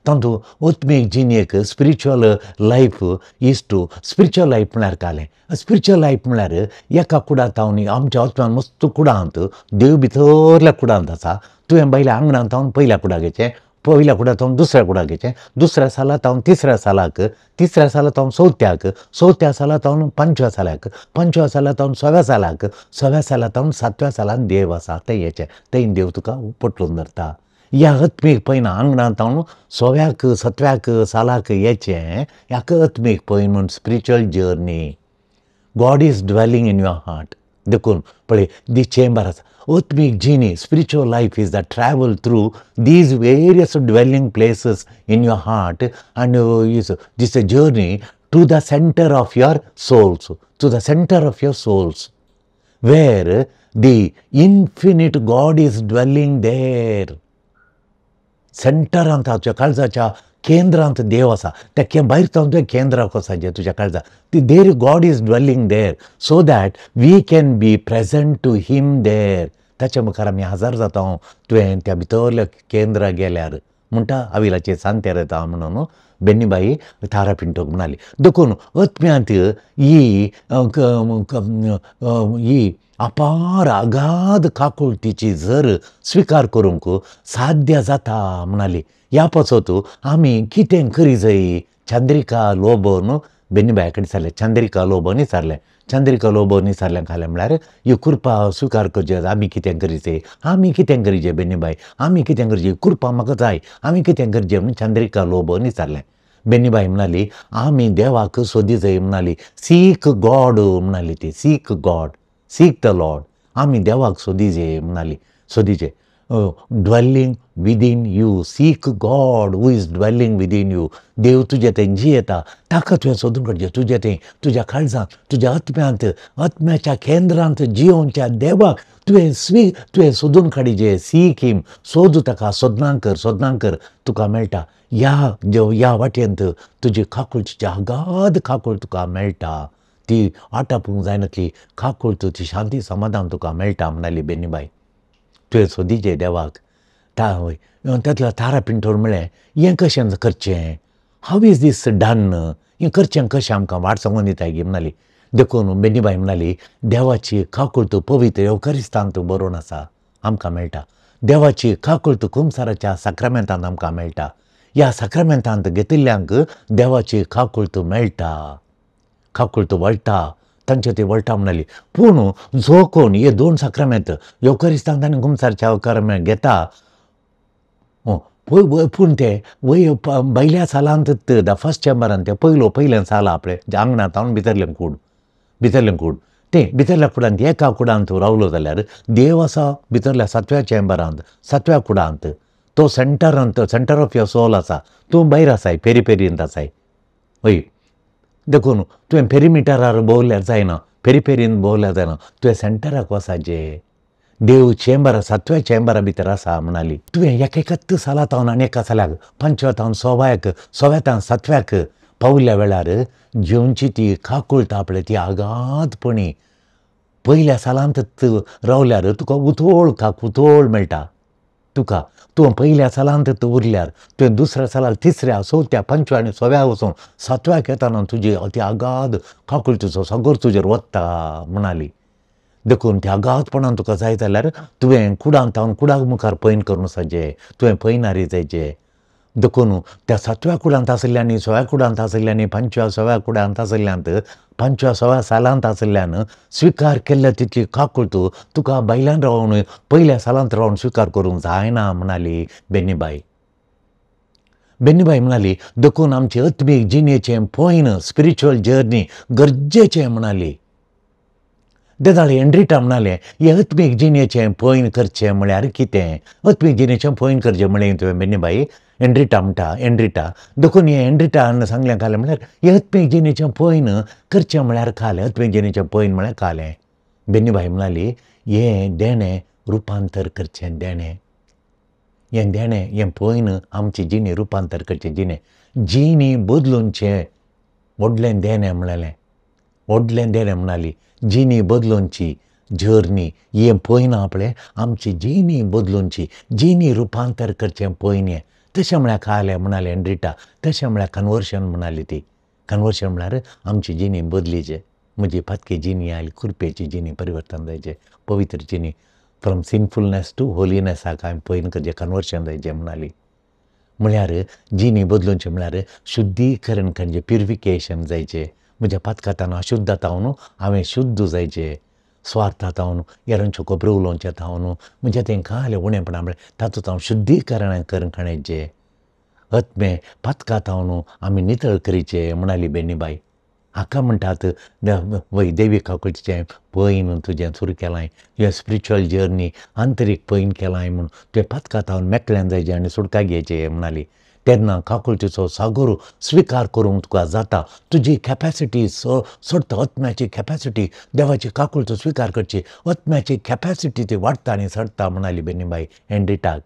तातूंत आत्मीक जिणेक spiritual life is to spiritual life म्हळ्यार कालें, स्पिरिच्युअल लायफ म्हळ्यार एका कुडांत हांव आमच्या आत्म्यान मस्त कुडांत देव भितरल्या कुडांत आसा, तुवें पयल्या आंगणांत हांव पयल्या कुडाक घेचें, पयल्या कुडांत हांव दुसऱ्या कुडाक घेचें, दुसऱ्या सालांत हांव तिसऱ्या सालाक, तिसऱ्या सालांत हांव चवथ्याक, चवथ्या सालांत हांव पांचव्या सालाक, पांचव्या सालांत हांव सव्या सालाक, सव्या सालांत हांव सातव्या सालांत देव आसा थंय येचें, थंय देव तुका पटलून धरता. ह्या आत्मीक पयना आंगणांत हांव सव्याक सतव्याक सालाक येचें, ह्याका आत्मीक पयन म्हूण spiritual journey. God is dwelling in your heart. देखून पळय दी चेंबर आसा आत्मीक जिणी, spiritual life is the travel through these various dwelling places in your heart and is this a journey to the centre of your souls, to the centre of your souls where the infinite God is dwelling there. सेंटरांत तुज्या काळजाच्या केंद्रांत देव आसा, त्या भायर जावन तुवें केंद्राक वचपाचें तुज्या काळजा, ती there God is dwelling there so that we can be present to him there. ताच्या मुखार आमी हजर जाता तुवें त्या भितरल्या केंद्राक गेल्यार म्हणटा आविलाचे सांत तेरेजा म्हणून बेनीबाई तारा पिंटोक म्हणाली. देखून आत्म्यांत ही ही अपार अगाध काकुळतीची जर स्विकार करूंक साध्य जाता म्हणाली. ह्या पासत आमी कितें करी जाय चंद्रिका लोबोन बेनीबाय कडेन विचारलें, चंद्रिका लोबोन विचारलें, चंद्रिका लोबोन विचारलें घालें म्हळ्यार ही कृपा स्विकार करची आमी कितें करीचे, आमी कितें करीचे बेनीबाय, आमी कितें करचें, कृपा म्हाका जाय, आमी कितें करचें म्हणून चंद्रिका लोबोन विचारलें. बेनीबाय म्हणाली आमी देवाक सोदी जाय म्हणाली, सीक गॉड म्हणाली ती, seek God, seek the Lord, आमी देवाक सोदीजे म्हणाली, सोदीचे dwelling within you, seek God who is dwelling within you. देव तुजे थंय जियेता ताका तुवें सोदून काडचें, तुजे थंय तुज्या काळजांत तुज्या आत्म्यांत आत्म्याच्या केंद्रांत जियोवच्या देवाक तुवें तुवें सोदून काडीजे. सीक हिम, सोद ताका, सोदनां कर, सोदनां कर, तुका मेळटा. ह्या ह्या वाटेंत तुजी काकुळची अगाध काकूळ तुका मेळटा. ती आटापूंक जायनातली काकुळट ती शांती समाधान तुका मेळटा म्हणाली बेनीबाय. तुवें सोदीचे देवाक. तातल्या तारा पिंटोर म्हळें हें कशें करचें, how is these done, हें करचें कशें आमकां वाट सांगून दिताय गी म्हणाली. देखून बेनीबाय म्हणाली देवाची काकुळट पवित्र येवकारिस्तांत बरोवन आसा आमकां मेळटा. देवाची काकुळट कुमसाराच्या साक्रामेंतांत आमकां मेळटा. ह्या साक्रामेंतांत घेतिल्ल्यांक देवाची काकुळट मेळटा, काकुळट वळटा, तांचे ती वळटा म्हणाली. पूण जो कोण हे दोन साक्रामेंत येवकारिस्तांत आनी कुमसारच्या साक्रामेंत घेता पूण ते वय भायल्या सालांत the first चेंबरान ते पयलो पयलें साल आपलें आंगणांत हांव भितरलें कूड, भितरलें कूड तें भितरल्या कुडांत एका कुडांत रावलो जाल्यार देव आसा भितरल्या सातव्या चेंबरांत, सातव्या कुडांत, तो सेंटरांत, सेंटर ऑफ your soul आसा. तूं भायर आसाय, पेरिपेरींत आसाय. हय, देखून तुवें पेरिमिटरार भोंवल्यार जायना, पेरिपेरींत भोंवल्यार जायना, तुवें सेंटराक वचाचें. देव चेंबरा सातव्या चेंबरा भितर आसा म्हणाली. तुवें एक एकच सालांत आनी एका सालाक पंचव्या तावन सोव्याक, सोव्या तावन सातव्याक पावल्या वेळार जेवची ती काकुळट आपले ती आगांतपणी पयल्या सालांत रावल्यार तुका उतोळ काकुतोळ मेळटा. तुका तूं पयल्या सालांत उरल्यार तुवें दुसऱ्या सालाक, तिसऱ्या, चवथ्या, पंचव्या आनी सव्या वचून सातव्याक येताना तुजी ती आगाद काकुळटीचो सागर तुजेर वता म्हणाली. देखून त्या आगांतपणान तुका जाय जाल्यार तुवें कुडांत हांव कुडाक मुखार पैन करूंक जायचें, तुवें पैनारी जायचें. देखून त्या सातव्या कुडांत आशिल्ल्यांनी, सव्या कुडांत आशिल्ल्यांनी, पंचव्या सव्या कुडांत आशिल्ल्यांत, पंचव्या सव्या सालांत आशिल्ल्यान स्विकार केल्ल्या तितली काकुळट तुका भायल्यान रावन पयल्या सालांत रावन स्विकार करूंक जायना म्हणाली बेनीबाय. बेनीबाय म्हणाली देखून आमचे आत्मीक जिणेचें पयन स्पिरिच्युअल जर्नी गरजेचें म्हणाली. देदाळे एंड्रिटा म्हणालें हें आत्मीक जिणेचें पयन करचें म्हळ्यार कितें? आत्मीक जिणेचें पयन करचें म्हळें तुवें बेनीबाई, एंड्रिटा म्हणटा, एंड्रिटा. देखून हें एंड्रिटान सांगलें कालें म्हळ्यार हें आत्मीक जिणेचें पयन करचें म्हळ्यार कालें, आत्मीक जिणेचें पयन म्हळ्यार कालें. बेनीबाई म्हणाली हें देणें रुपांतर करचें देणें, हें देणें हें पयन आमची जिणी रुपांतर करचें जिणें, जिणी बदलूनचें व्हडलें देणें म्हळें, व्हडलें देणें म्हणाली. जिणी बदलूनची जर्नी हें पयन आपलें आमची जिणी बदलूनची, जिणी रुपांतर करचें पयन हें. तशें म्हळ्यार कालें म्हणालें एंड्रिटा, तशें म्हळ्यार कन्वर्शन म्हणाली ती. कन्वर्शन म्हळ्यार आमची जिणी बदलीचे, म्हजी पातकी जिणी आयली कुरपेची जिणी परिवर्तन जायचें, पवित्र जिणी फ्रॉम सिनफुलनेस टू होलीनेसाक हांवें पयन करचें, कन्वर्शन जायचें म्हणाली. म्हळ्यार जिणी बदलूनचें म्हळ्यार शुद्धीकरण करचें, प्युरिफिकेशन जायचें. म्हज्या पातकातान अशुद्ध जावन हांवें शुद्ध जायचें, स्वार्था जावन हेरांच्यो खबरो उलोवचें जावन म्हज्या तें कालें उणेपणां म्हळ्यार तातूंत हांव शुद्धीकरण करून खाणायचें, आत्मे पातकां जावन आमी नितळ करीचें म्हणाली बेनीबाय. हाका म्हणटात वय देवी काकुळटीचें पयन तुजें सुरू केलां, तुजें स्पिरिच्युअल जर्नी आंतरीक पयन केलां म्हूण तुवें पातकां जावन मेकळ्यान जायचें आनी सुटका घेवचें म्हणाली. तेन्ना काकुळटीचो सागर स्विकार करूंक तुका जाता, तुजी कॅपेसिटी सोडटा, आत्म्याची कॅपेसिटी देवाची काकुळट स्विकार करची, आत्म्याची कॅपेसिटी ती वाडटा आनी चडटा म्हणाली बेनीबाय एंड्रिटाक.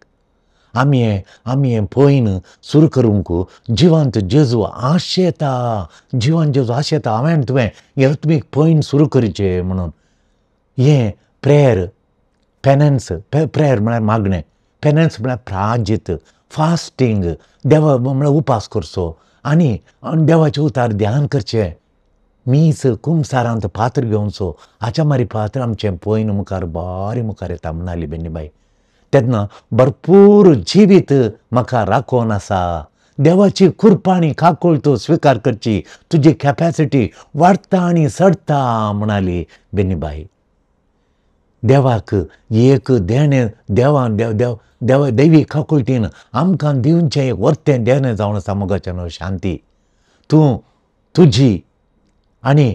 आमी आमी हें पयन सुरू करूंक जिवांत जेजू आशेता, जिवांत जेजू आशेता हांवें तुवें हें आत्मीक पयन सुरू करचें म्हणून. हें प्रेयर पेनन्स, प्रेयर म्हळ्यार मागणें, पेनन्स म्हळ्यार प्राजित, फास्टींग, देवा म्हळ्यार उपास करचो आनी देवाचें उतार ध्यान करचें, मीस कुमसारांत पात्र घेवचो, हाच्या मारी पात्र आमचें पयन मुखार बारी मुखार येता म्हणाली बेनीबाय. तेन्ना भरपूर जिवीत म्हाका राखोवन आसा, देवाची कृपा आनी काकुळट स्विकार करची, तुजी कॅपेसिटी वाडटा आनी चडटा म्हणाली बेनीबाय. देवाक एक देणें, देवान देव देव देव देवी काकुळटीन आमकां दिवचें एक वर्तें देणें जावन आसा मोगाचें न्हू शांती. तूं तुजी आनी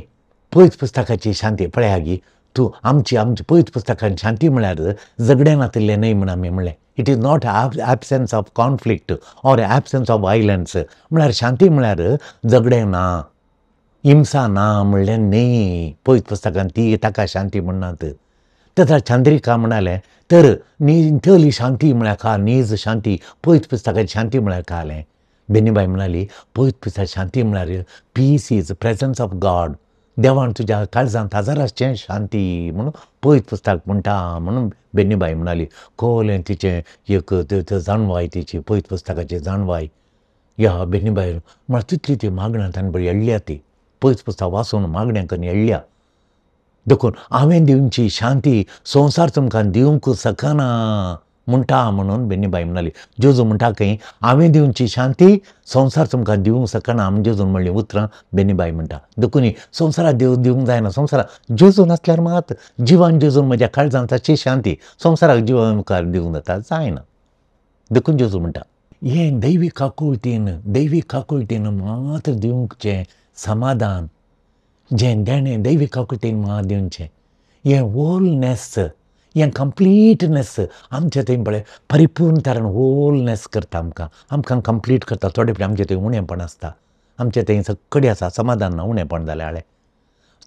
पयत पुस्तकाची शांती पळया गी, तूं आमची आमची पयत पुस्तकान शांती म्हळ्यार झगडें नातिल्लें न्हय म्हूण आमी म्हणलें. It is not absence of conflict or absence of violence. म्हळ्यार शांती म्हळ्यार झगडें ना, हिंसा ना म्हणलें न्हय. पयत पुस्तकान ती ताका शांती म्हणनात. तथा चंद्रिका म्हणालें तर नी शांती म्हळ्यार का नीज शांती, पयत पुस्तकाची शांती म्हळ्यार कालें. बेनीबाय म्हणाली पयत पुस्तक शांती म्हळ्यार peace is presence of God. देवान तुज्या काळजांत हजार आसचें शांती म्हणून पवित्र पुस्तक म्हणटा म्हणून बेनीबाई म्हणाली. कोलें तिचें एक जाणवाय, तिची पवित्र पुस्तकाची जाणवाय ह्या बेनीबाई म्हळ्यार तितली ती मागण्यां ताणें बरी येडल्या, ती पवित्र पुस्तक वाचून मागण्यां करून येडल्या. देखून हांवें दिवची शांती संवसार तुमकां दिवंक शकना म्हणटा म्हणून बेनीबाई म्हणाली. जेजू म्हणटा खंय हांवें दिवची शांती संवसार तुमकां दिवंक शकना म्हण जेजून म्हणलीं उतरां बेनीबाई म्हणटा. देखून संवसाराक देव दिवंक जायना, संवसाराक जेजू नासल्यार मात जिवान जेजून म्हज्या काळजांत आसची शांती संवसाराक जिवा मुखार दिवंक जाता जायना. देखून जेजू म्हणटा हें दैवी काकुळटीन, दैवी काकुळटीन मात्र दिवचें समाधान, जें देणें दैवी काकुळटीन मात दिवचें, हें होलनेस, हें कंप्लीटनेस आमचें थंय पळय परिपूर्ण तरेन होलनेस करता आमकां, आमकां कंप्लीट करता. थोडे फावटी आमचें थंय उणेपण आसता, आमचें थंय सगळें आसा समाधान ना, उणेपण जालें हाळें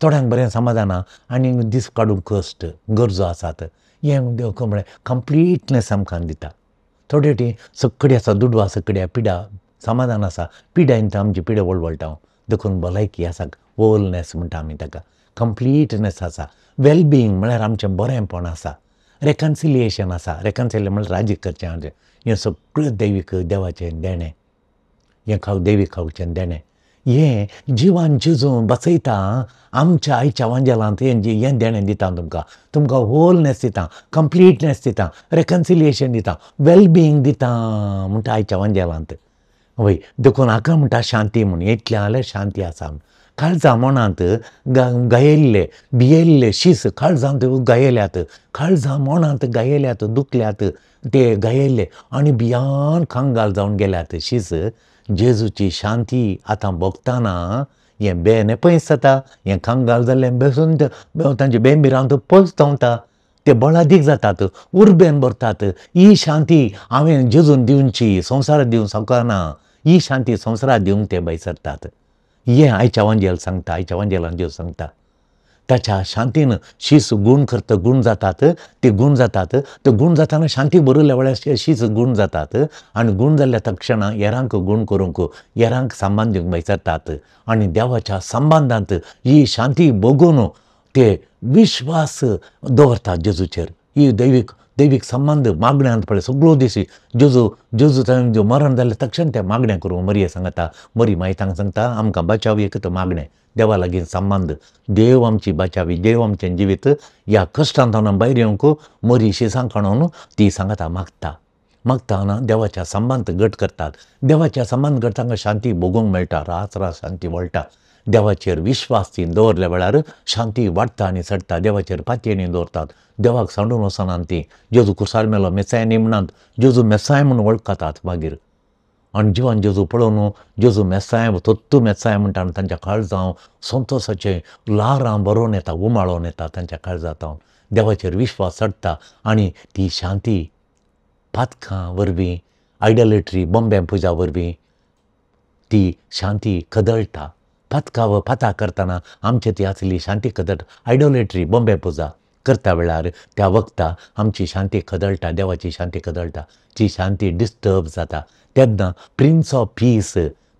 थोड्यांक बरें समाधान ना आनी दीस काडूंक कश्ट गरजो आसात. हें म्हळ्यार कंप्लीटनेस आमकां दिता. थोडे फावटी सगळें आसा दुडवा सगळ्या पिडा समाधान आसा, पिड्यान तर आमची पिड्या वळवळटा. देखून भलायकी आसा, होलनेस म्हणटा आमी ताका, कंप्लीटनेस आसा. वेलबिंग म्हळ्यार आमचें बरेंपण आसा, रेकन्सिलिएशन आसा. रेकन्सिलिएशन म्हळ्यार राजी करचें आमचें, हें सगळें दैवीक देवाचें देणें, हें खाव दैवीक खावचें देणें. हें जिवान जेजू बसयता आमच्या आयच्या वांजेलांत, हें देणें दिता तुमकां, तुमकां होलनेस दिता, कंप्लीटनेस दिता, रेकन्सिलिएशन दिता, वेलबिंग दिता म्हणटा आयच्या वांजेलांत. वय देखून हाका म्हणटा शांती म्हूण. इतलें जाल्यार शांती आसा. काळजा मनांत गायल्ले भियेल्ले शीस काळजांत गायल्यात, काळजा मनांत गायल्यात, दुखल्यात ते गायल्ले आनी भियान कंगाल जावन गेल्यात शीस. जेजूची शांती आतां भोगतना हें बेन पयस जाता, हें कंगाल जाल्लें बेसून तांचे बेन भिरांत पयस धांवता, ते बळादीक जातात, उर्बेन भरतात. ही शांती हांवें जेजून दिवची, संवसाराक दिवंक शकना, ही शांती संवसाराक दिवंक ते भायर सरतात. हें आयच्या वांजेल सांगता, आयच्या वांजेलान जेजू सांगता. ताच्या शांतीन शीस गूण करता, गूण जातात, ते गूण जातात, ते गूण जाताना शांती भरिल्ल्या वेळार शीस गूण जातात आनी गूण जाल्ल्या तक्षणा हेरांक गूण करूंक, हेरांक संबंद दिवंक भायर सरतात. आनी देवाच्या संबंदांत ही शांती भोगून ते विश्वास दवरतात जेजूचेर. ही दैवीक दैवीक संबंद मागण्यांत पळय सगळो दीस जेजू जेजू तांचें मरण जालें तक्षण ते मागणें करूं मरिये सांगता, मरी मागीर तांकां सांगता आमकां बचाव एक तो मागणें, देवा लागीं संबंद, देव आमची बचावी, देव आमचें जिवीत ह्या कश्टांत भायर येवंक मरी शिसां काडून ती सांगता मागता. मागता देवाच्या संबंद घट करतात, देवाच्या संबंद घट तांकां शांती भोगूंक मेळटा, रात रात शांती वळटा. देवाचेर विश्वास ती दवरल्या वेळार शांती वाडटा आनी चडटा. देवाचेर पातयेणी दवरतात, देवाक सांडून वचनात ती. जेजू कुसार मेलो मेसाय न्ही म्हणात, जेजू मेसाय म्हूण वळखतात मागीर. आनी जिवान जेजू पळोवन जेजू मेसाय तत्तू मेसाय म्हणटा आनी तांच्या काळजांत संतोसाचें ल्हारां भरोवन येता, उमाळोवन येता तांच्या काळजांत. देवाचेर विश्वास चडटा आनी ती शांती पातकां वरवीं, आयडॉलेट्री बॉम्बे पुजा वरवीं ती शांती कदळटा. पातका व पाता करतना आमचे ती आसली शांती कदळटा. आयडॉलेट्री बॉम्बे पुजा करता वेळार त्या वखता आमची शांती कदळटा, देवाची शांती कदळटा, ती शांती डिस्टर्ब जाता. तेन्ना प्रिन्स ऑफ पीस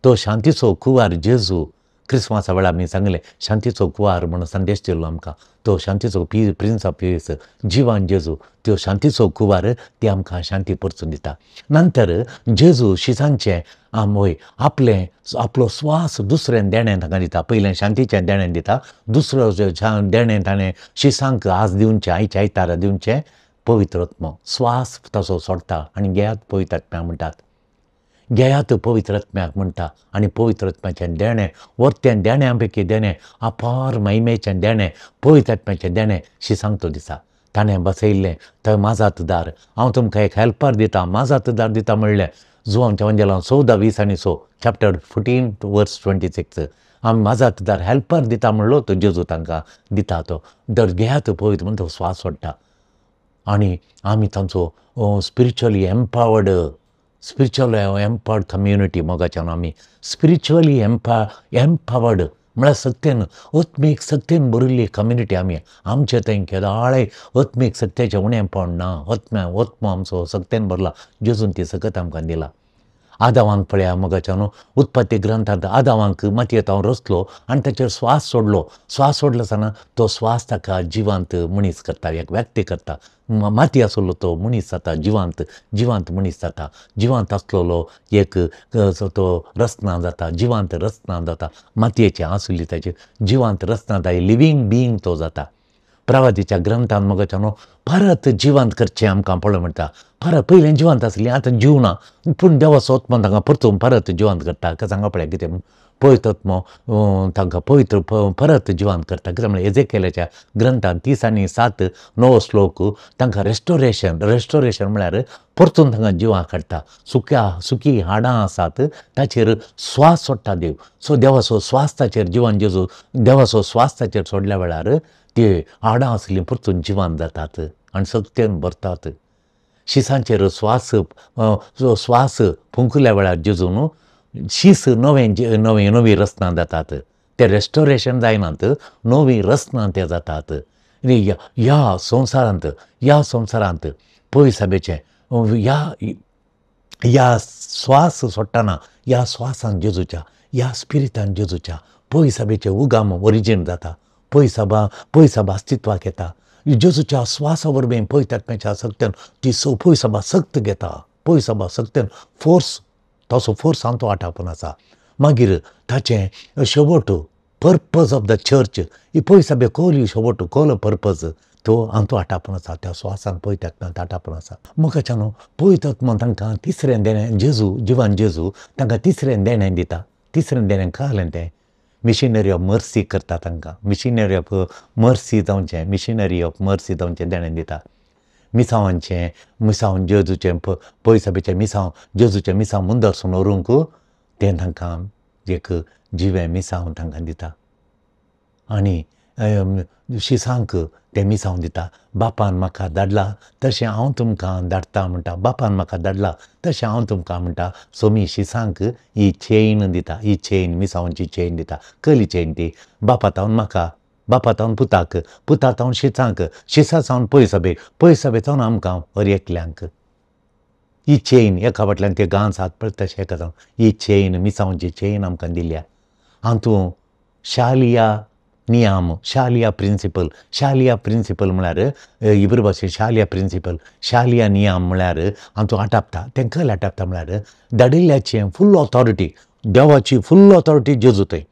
तो शांतीचो कुवार जेजू, क्रिसमसा वेळार आमी सांगलें शांतीचो कुवार म्हणून संदेश दिलो आमकां, तो शांतीचो पी प्रिन्स ऑफ पीस जिवान जेजू त्यो शांतीचो कुवार ती आमकां शांती परतून दिता. नंतर जेजू शिसांचें वय आपलें आपलो स्वास दुसरें देणें तांकां दिता. पयलें शांतीचें देणें दिता, दुसरो देणें ताणें शिसांक आज दिवचें, आयच्या आयतारा दिवचें पवित्र आत्मो स्वास तसो सोडटा आनी घेयात पवित्र आत्म्या म्हणटात, घेयात पवित्र आत्म्याक म्हणटा. आनी पवित्र आत्म्याचें देणें वर्तें देण्यां पैकी देणें अपार महिमेचें देणें पवित्र आत्म्याचें देणें शिसांक तो दिसा. ताणें बसयल्लें थंय माजातदार, हांव तुमकां एक हेल्पर दिता, माजातदार दिता म्हणलें जुवांच्या वंजेलान 14:20 आनी 6 चॅप्टर 14 वर्स 26 आमी माजातदार हेल्पर दिता म्हणलो तो जेजू तांकां दिता. तो दर घेयात पवित्र म्हण तो स्वास सोडटा आनी आमी तांचो spiritually empowered, spiritual empowered community मोगाच्यान आमी स्पिरिच्युअली एम्पावर्ड म्हळ्यार सक्तेन आत्मीक सक्तेन भरिल्ली कम्युनिटी आमी. आमचे थंय केदाळे आत्मीक सक्तेचें उणेंपण ना, आत्म्या आत्मो आमचो सक्तेन भरला, जेजून ती सकत आमकां दिला. आदावांक पळया मोगाच्यानो, उत्पत्ती ग्रंथांत आदावांक मातयेंत हांव रचलो आनी ताचेर स्वास सोडलो. स्वास सोडलो आसतना तो स्वास ताका जिवांत मनीस करता, एक व्यक्ती करता. माती आसलो तो मनीस जाता, जिवांत जिवांत मनीस जाता. जिवांत आसलेलो एक तो रचना जाता, जिवांत रचना जाता. मातयेचें आसली ताचेर जिवांत रचना जाता, लिवींग बिईंग तो जाता. प्रवादीच्या ग्रंथान मोगाच्यानो परत जिवांत करचें आमकां पळोवंक मेळटा. परत पयलें जिवांत आसलें, आतां जीव ना, पूण देवाचो आत्मो तांकां परतून परत जिवांत करता. सांगा पळया कितें पवित्र आत्मो तांकां पवित्र परत जिवांत करता. कित्याक म्हळ्यार एजेकेलाच्या ग्रंथान 30:7 णवो श्लोक तांकां रेस्टोरेशन, रेस्टोरेशन म्हळ्यार परतून तांकां जिवाक हाडटा. सुक्या सुकी हाडां आसात ताचेर स्वास सोडटा देव. सो देवाचो स्वास ताचेर जिवान जेजू देवाचो स्वास ताचेर सोडल्या वेळार ते हाडां आसलीं परतून जिवान जातात आनी सक्तेन भरतात. शिसांचेर स्वास स्वास फुंकल्या वेळार जेजून शीस नवें नवी नवी रचना जातात. ते रेस्टोरेशन जायनात, नवी रचना ते जातात. ह्या संवसारांत, ह्या संवसारांत पयसाबेचें ह्या ह्या स्वास सोडटना ह्या स्वासान जेजूच्या, ह्या स्पिरितान जेजूच्या पयसाबेचें उगाम ओरिजीन जाता. पयसाबा पयसाबा अस्तित्वाक येता. जेजूच्या स्वासा वरवीं पवित्र आत्म्याच्या सक्तेन ती पयसाबा सक्त घेता. पयसाबा सक्तेन फोर्स, तसो फोर्स आमचो आटापून आसा. मागीर ताचें शेवट पर्पज ऑफ the church ही पयसाबे कोली शेवट कोलो पर्पज तो आमचो आटापून आसा. त्या स्वासान पवित्र आत्म्यांत आटापून आसा. मोगाच्यानो पवित्र आत्मो तांकां तिसरें देणें जेजू जिवान जेजू तांकां तिसरें देणें दिता. तिसरें देणें कळ्ळें तें मिशनरी ऑफ मर्सी करता तांकां. मिशनरी ऑफ मर्सी जावचें, मिशनरी ऑफ मर्सी जावचें देणें दिता. मिसावांचें मिसांव जेजूचें पयसाबेचें मिसांव जेजूचें मिसांव मुंदरसून व्हरूंक तें तांकां एक जिवें मिसांव तांकां दिता. आनी शिसांक तें मिसांव दिता. बापान म्हाका धाडला तशें हांव तुमकां धाडटा म्हणटा. बापान म्हाका धाडला तशें हांव तुमकां म्हणटा. सोमी शिसांक ही चेन दिता, ही चेन मिसांवाची चेन दिता. कसली चेन ती? बापा तावन म्हाका, बापा तावन पुताक, पुता तावन शिसांक, शिसा सावन पयसाबेक, पयसाबे सावन आमकां हर एकल्यांक. ही चेन एका फाटल्यान ते गांच हात पळय तशें एका जावन ही चेन मिसांवाची चेन आमकां दिल्या. हातूंत शालिया नियम, शालिया प्रिंसिपल, शालिया प्रिंसिपल म्हळ्यार हिब्रू भाशेन शालिया प्रिंसिपल, शालिया नियम म्हळ्यार हातूंत आटापता. तें कसलें आटापता म्हळ्यार धाडिल्ल्याचें फूल ऑथॉरिटी, देवाची फूल ऑथॉरिटी जेजू थंय,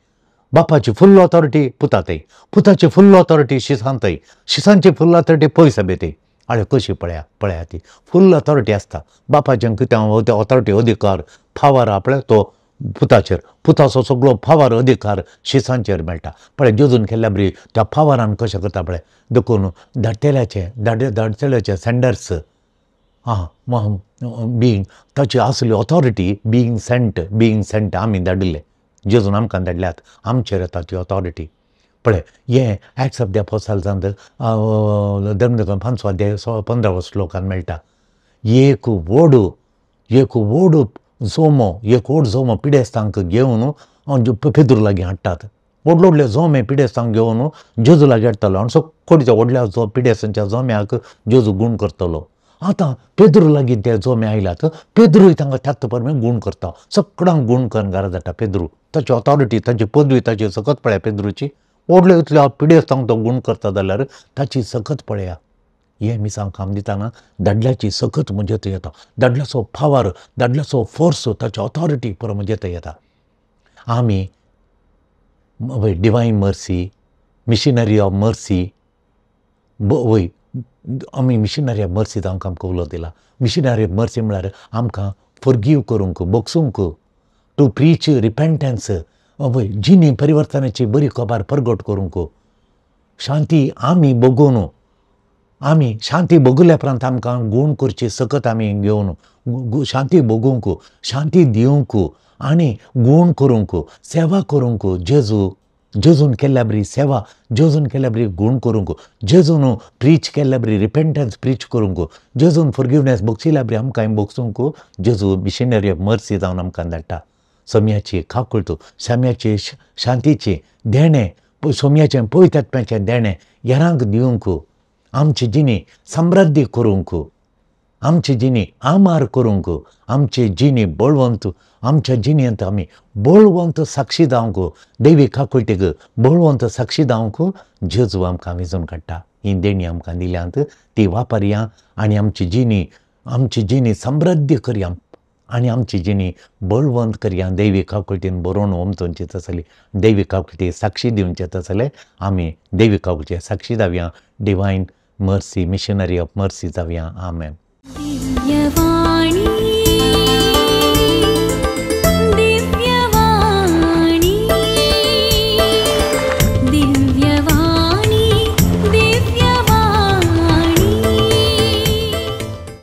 बापाची फूल ऑथॉरिटी पुता थंय, पुताची फूल ऑथॉरिटी शिसान थंय, शिसांची फूल ऑथॉरिटी पयसाबे थंय. आळे कशी पळया पळया ती फूल ऑथॉरिटी आसता. बापाचें कितें ऑथॉरिटी अधिकार फावर आपल्या तो पुताचेर, पुताचो सगळो फावर अधिकार शिसांचेर मेळटा. पळय जेजून केल्ल्या बरी त्या फावरान कशें करता पळय. देखून धाडटेल्याचें धाडटेल्याचें सँडर्स आं बींग ताची आसली authority being sent, being sent आमी धाडिल्ले, जेजून आमकां धाडल्यात, आमचेर येता ती ऑथॉरिटी. पळय हें एक्ट्स ऑफ the अपोस्टल्सांत धर्मदर्शन 5 अध्याय 15 श्लोकान मेळटा. एक व्हड, एक व्हड जोमो, एक व्हड जोमो पिडेस्तांक घेवन पेद्रू लागीं हाडटात. व्हडले व्हडले जोमे पिडेस्तांक घेवन जेजू लागीं हाडटालो आनी सगळीं व्हडल्या जो पिडेस्तांच्या जोम्याक जेजू गूण करतलो. आतां पेद्रू लागीं ते जोमे आयल्यात, पेद्रूय तांकां त्याच परमे गूण करता. सगळ्यांक गूण करून घरा धाडटा पेद्रू. ताची ऑथॉरिटी, ताची पदवी, ताची सकत पळया पेद्रूची. व्हडले इतल्या पिडेस्तांक तो गूण करता जाल्यार ताची सकत पळया. हें मिसांव काम दितना दादल्याची सकत म्हजे थंय येता, दादल्याचो पावर, दादल्याचो फोर्स, ताची ऑथॉरिटी पुरो म्हजे थंय येता. आमी divine mercy, missionary of mercy, वय आमी मिशनरी ऑफ मर्सी आमकां कबलो दिला. मिशनरी ऑफ मर्सी म्हळ्यार आमकां फॉरगीव करूंक, बगसूंक, टू प्रीच रिपेंटन्स, वय जिणी परिवर्तनाची बरी खबर परगट करूंक. शांती आमी बगोवन, आमी शांती बगुल्या उपरांत आमकां गूण करची सकत आमी घेवन शांती बगूंक, शांती दिवंक आनी गूण करूंक, सेवा करूंक. जेजू जेजून केल्ल्या बरी सेवा, जेजून केल्ल्या बरी गूण करूंक, जेजून प्रीच केल्ल्या बरी रिपेंटन्स प्रीच करूंक, जेजून फॉरगिवनेस बगशिल्ल्या बरी आमकां बगसूंक जेजू मिशनरी ऑफ मर्सी जावन आमकां धाडटा. सम्याची काकुळट, सम्याची शांतीची देणें, सोम्याचें पवित्र आत्म्याचें देणें हेरांक दिवंक, आमची जिणी समृद्धी करूंक. आमची जिणी आमार करूंक, आमची जिणी बळवंत, आमच्या जिणेंत आमी बळवंत साक्षी जावंक, देवी काकुळटीक बळवंत साक्षी जावंक जेजू आमकां विजून काडटा. ही देणी आमकां दिल्यांत ती वापरया आनी आमची जिणी समृद्ध करया आनी आमची जिणी बळवंत करया. देवी काकुळटीन बरोवन ओमतोनची तसली देवी काकुळटी साक्षी दिवचे तसले आमी देवी काकुळटी साक्षी जावया. Divine mercy missionary of mercy जावया. Amen. Divyavani.